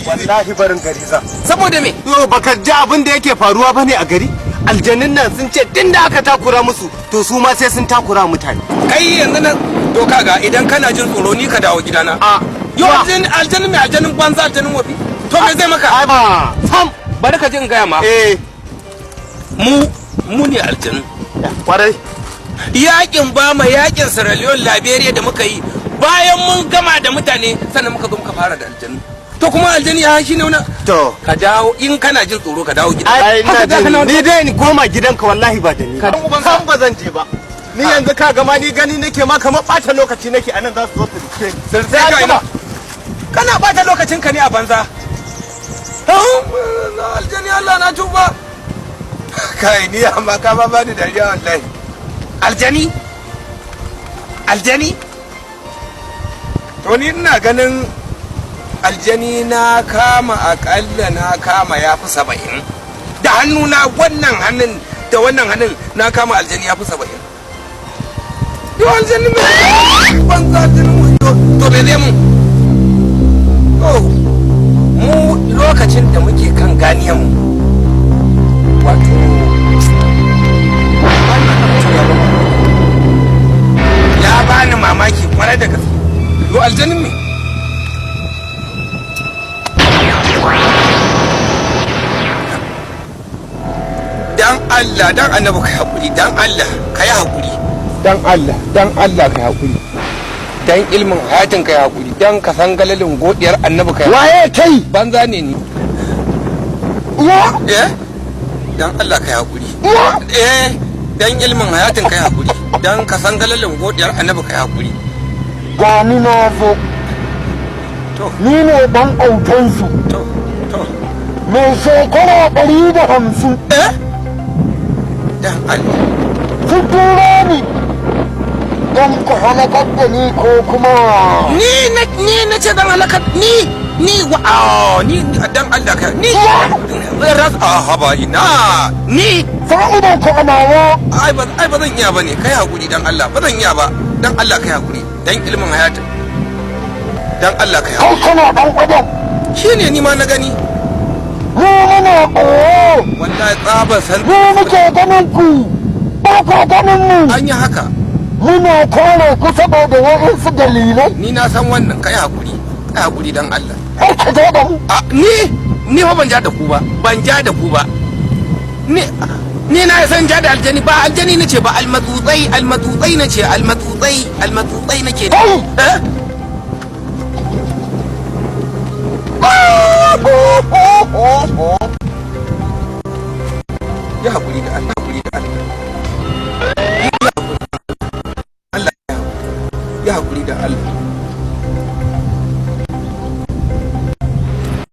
Wallahi barin gari za. Saboda me? Yo, baka ji abin da yake faruwa bane a gari? Aljanun nan sun ce tun da aka takura musu, to su ma sai sun takura mutane. Kai yanzu nan, to kaga, idan kana jin tsoro, ni ka dawo gidana. A yo, aljanin, aljanin mai, aljanin banza, aljanin wafi, to me zai maka? Ai ba sam. Bari ka ji in gaya ma. Eh. Mu ne aljanu. Kwarai. Yakin Bama, yakin Sierra Leone, Liberia da muka yi, bayan mun gama da mutane sannan muka zo muka fara da aljanu. To kuma aljani ya shi ne wani. To. Ka dawo, in kana jin tsoro ka dawo gida. Ai ina Haka za ka jin na ni dai ni koma gidanka, wallahi ba da ni. Ka- San ba zan je ba. Ni yanzu ka gama, ni gani nake ma kamar ɓata lokaci nake anan, za su zo su rike ni. Sai ka ina kana bata lokacin ka ne a banza. Aljani, Allah na tuba. Kai, ni amma ka ba bani dariya wallahi. Aljani, aljani. To ni ina ganin aljani na kama, akalla na kama ya fi 70 da hannuna, wannan hannun da wannan hannun, na kama aljani ya fi 70. Yo, aljani mai banza, aljani mu. To me zai mun? To mu lokacin da muke kan ganiyan mu, wato wannan ya bani mamaki kwarai da gaske. Yo, aljanin me? Dan Allah, dan Annabi, kai hakuri. Dan Allah kai hakuri. Dan Allah, dan Allah kai hakuri. Dan ilmin hayatin kai hakuri. Dan ka san galalin godiyar Annabi kai. Waye kai? Banza ne ni. Wa? Eh, dan Allah kai hakuri. Eh, dan ilmin hayatin kai hakuri. Dan ka san galalin godiyar Annabi kai hakuri. Gani na zo. To. Ni ne dan autansu. To. Mai shekara 150. Eh, dan Allah. Sun tura ni don ku halakar da ni ko kuma Ni na ce dan halakar ni wa? Ah, ni, dan Allah kai ni ras a haba ina ni. Sa idon ku a nawa. Ai ba zan iya bane. Kai hakuri, dan Allah, ba zan iya ba. Dan Allah kai hakuri, dan ilmin hayatin, dan Allah kai kai hakuri. Kana dan adam. Shine ni ma na gani. Mu muna ɓoye. Wallahi tsaba san. Mu muke ganin ku, ba ku ganin mu. An yi haka. Muna kare ku saboda waɗansu dalilai. Ni na san wannan. Kai hakuri, kai hakuri, dan Allah. Har ka zo da mu. A ni fa ban ja da ku ba, ban ja da ku ba. Ni na san ja da aljani ba, aljani nace ba, almatsutsai, almatsutsai nace, almatsutsai, almatsutsai nake. Kai! Eh. Ya hakuri da Allah.